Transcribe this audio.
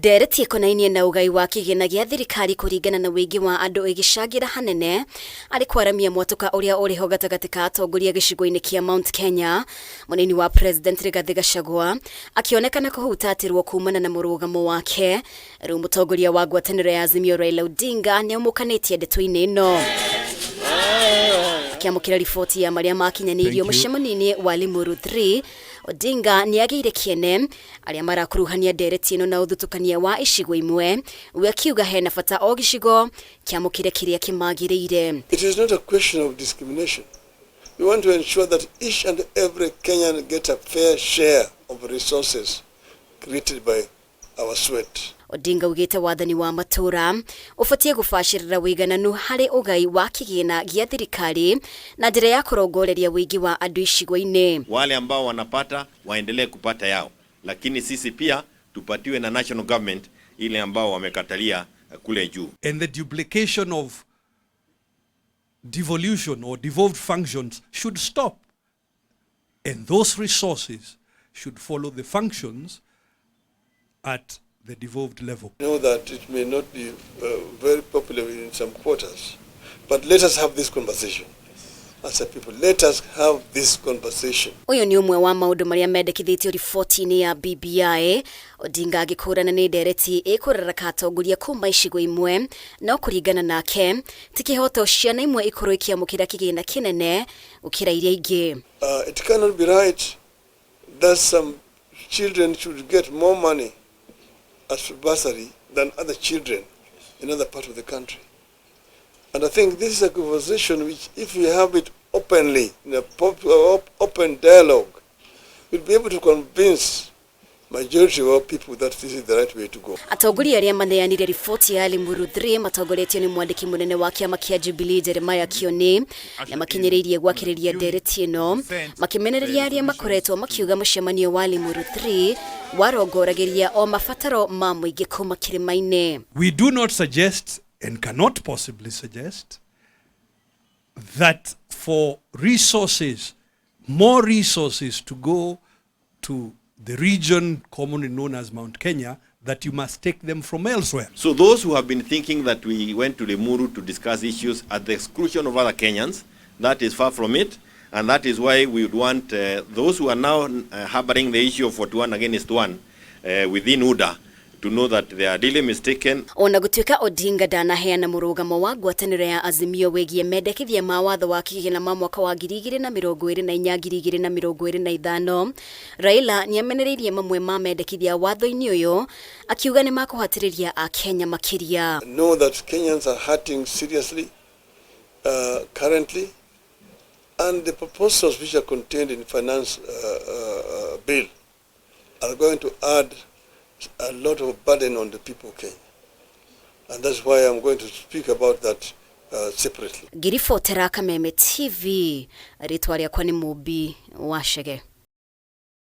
Ndereti ĩkonainie na ũgai wa kĩgĩna gĩa thirikari kũringana na ũingĩ wa andũ ĩgĩcangĩra hanene arĩ kwaramia mwatũka ũrĩa ũrĩ ho gatagatĩ ka atongoria gĩcigo-inĩ kĩa Mount Kenya. Mũnini wa President Rigathĩ Gachagua akĩonekana kũhutatĩrwo kumana na mũrũgamo wake. Rĩu mũtongoria wa ngwatanĩro ya Azimio Raila Odinga nĩaumũkanĩtie ndeto-inĩ ĩno akĩamũkĩra riboti ya marĩa makinyanĩirio mũcemanio-inĩ wa Limuru 3. Odinga nĩagĩire kĩene arĩa marakuruhania ndereti ĩno na ũthutũkania wa icigo imwe, we akiuga hena bata o gĩcigo kĩamũkĩre kĩrĩa kĩmagĩrĩire. It is not a question of discrimination. We want to ensure that each and every Kenyan gets a fair share of resources created by our sweat. Odinga augĩte wathani wa matũra ũbatiĩ gũbacĩrĩra ũigananu harĩ ũgai wa kĩgĩna gĩa thirikari na njĩra ya kũrongoreria ũingĩ wa andũ icigo-inĩ. Wale ambao wanapata waendelee kupata yao, lakini sisi pia tupatiwe na national government ile ambao wamekatalia kule juu. And the duplication of devolution or devolved functions should stop. And those resources should follow the functions at the devolved level. I know that it may not be very popular in some quarters, but let us have this conversation. As a people, let us have this conversation. Ũyũ nĩ ũmwe wa maũndũ marĩa mendekithĩtio riboti-inĩ ya BBI. Odinga agĩkũrana nĩ ndereti ĩkũraraka atongoria kuma icigo imwe, no kũringana nake ti kĩhoto ciana imwe ikorwo ikĩamũkĩra kĩgĩna kĩnene gũkĩra iria ingĩ. It cannot be right that some children should get more money as bursary than other children in other parts of the country. And I think this is a conversation which, if we have it openly, in a open dialogue, we'll be able to convince majority of our people that this is the right way to go. Atongoria arĩa maneanire riboti ya Limuru 3 matongoretio nĩ mwandĩki mũnene wa kĩama kĩa Jubilee Jeremiah Kioni na makinyĩrĩirie gwakĩrĩria ndereti ĩno makĩmenereria arĩa makoretwo makiuga mũcemanio wa Limuru 3 warongoragĩria o mabataro ma mũingĩ kuma kĩrĩma-inĩ. We do not suggest and cannot possibly suggest that for resources, more resources to go to the region commonly known as Mount Kenya, that you must take them from elsewhere. So those who have been thinking that we went to Limuru to discuss issues at the exclusion of other Kenyans, that is far from it. And that is why we would want those who are now harboring the issue of 41 against 1 within UDA to know that they are really mistaken. Ona gũtuĩka Odinga ndanaheana mũrũgamo wa ngwatanĩro ya Azimio wĩgiĩ mendekithia ma watho wa kĩgĩna ma mwaka wa 2024 2025, Raila nĩamenereirie mamwe ma mendekithia watho-inĩ ũyũ akiuga nĩ makũhatĩrĩria Akenya makĩria. Know that Kenyans are hurting seriously currently, and the proposals which are contained in finance bill are going to add a lot of burden on the people of Kenya. And that's why I'm going to speak about that separately. Ngĩribotera Kameme TV, rĩtwa rĩakwa nĩ Mũmbi wa Chege.